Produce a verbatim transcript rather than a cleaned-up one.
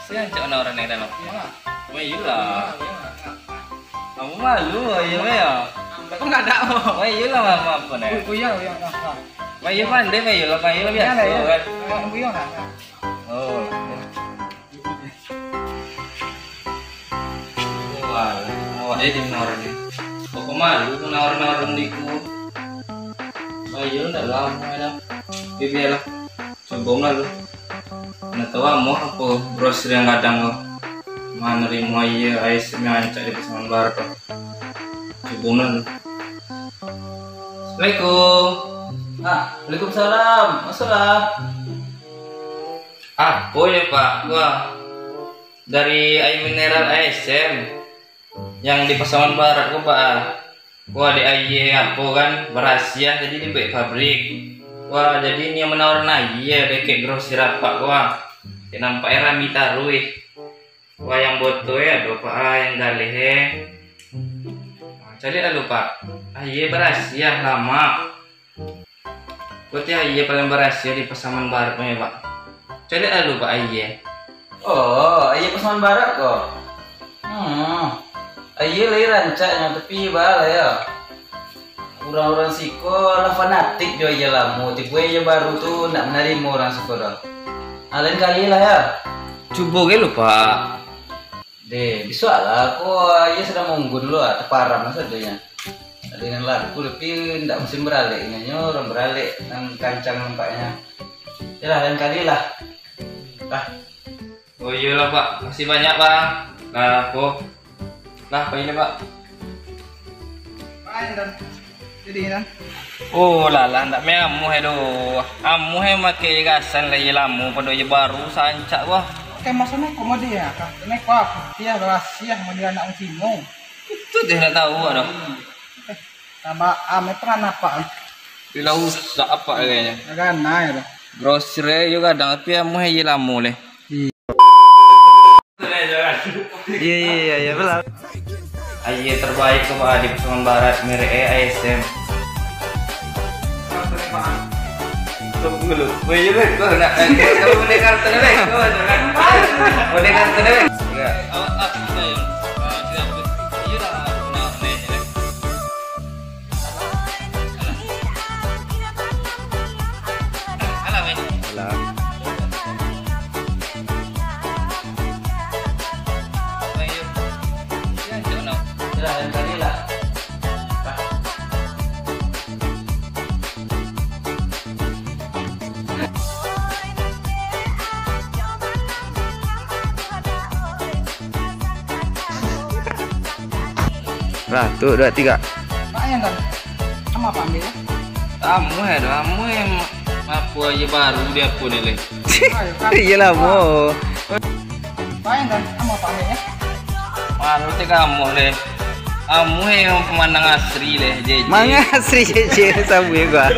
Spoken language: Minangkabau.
Yo, cak mano urang nan dalam? Yo lah. Wah, iyolah. Kamu malu, ayo, yo. Aku ndak ada. Wah, iyolah, maaf, maaf, Nek. Uy-, uy, yo, yo, yo, yo. Wah, iyo, pandai, wah, iyolah, wah, iyolah, biaso, kan. Yo, yo, yo. Oh. Wah, awak jadi menawar ni. Kok malu menawar-nawar di ku? Wah, iyo, ndak lamo dah. Tapi bialah. Cubo lah lu. Ndak tahu amuah apo grosir nan gadang tu manarimo aia, aia nan rancak di Pasaman Barat tu. Cubo lah lu. Assalamualaikum. Ah, waalaikumsalam. Masuaklah. Apo yo, Pak? Wah, dari aia mineral A S M. Yang di Pasaman Barat ko, Pak, ah. Wah, dek aia apo kan, barasiah, jadi dibuek pabrik. Wah, jadi inyo manawarkan aia dek grosir apak ko, ah. Dek nampak e rami taruih. Wah, yang botol e ado, Pak, ah, yang galeh e. Caliak lalu, Pak. Aia barasiah, lamak. Ko ti aia paling barasiah di Pasaman Barat ko, Pak. Caliak lalu, Pak, aia. Oh, aia Pasaman Barat ko? Hmm. Aia lai rancaknyo, tapi baa lah yo. Urang-urang siko lah fanatik jo aia lamo, tibo aia baru tu ndak manarimo urang siko doh. Ah, lain kali lah yo. Cubo gai lu, Pak. Deh, bisuak lah, ko aia sadang maunggun dulu ah, taparam lah sadonyo. Ado nan laku, tapi ndak musim baralek, inyo urang baralek nan kancang nampaknyo. Yolah, lain kali lah. Lah. Oh iyolah, Pak. Makasih banyak, Pak. Lah, apo? Lah, pai lah, Pak. Pai, Dan. Jadi, Nan. Oh, lah, lah, ndak main amuah e doh. Amuah e makai gasan lai lamo, pado aia baru, sancak, wah. Oke, maksudnyo ko mode ya, Kak? Ini ko apo? Dia berasiah mode anak Cino. Itu deh ndak tahu, ado. Tambah, ah, memang apak. Bila usak apak kayaknya. Agak aneh dah. Grosir e yo gadang, tapi amuah e lamo leh. Iya, iya, iya, iya, benar. Aia terbaik ko, Pak, di Pasaman Barat, merek e A S M. Tunggu dulu. Weh, iya, weh, kau nak, eh, kau boleh kartu, weh, kau nak. Boleh kartu, weh. Enggak. Awak tak suka ya? Ah, tidak. Iya lah, benar, weh. Alah, weh. Alah. Sudah, lain kali lah. Lah, tu, dua, tiga. Lumayan, kan? Sama apa ambil, ya? Amuah e doh, amuah e ma-, apo aia baru di apo ni, leh? Ayo, kan? Iyalah, mo. Lumayan, kan? Sama apa ambil, ya? Malu cek amuah, leh. Amuah e pemanang asri, leh, J J. Manga asri, J J, sabuik gua.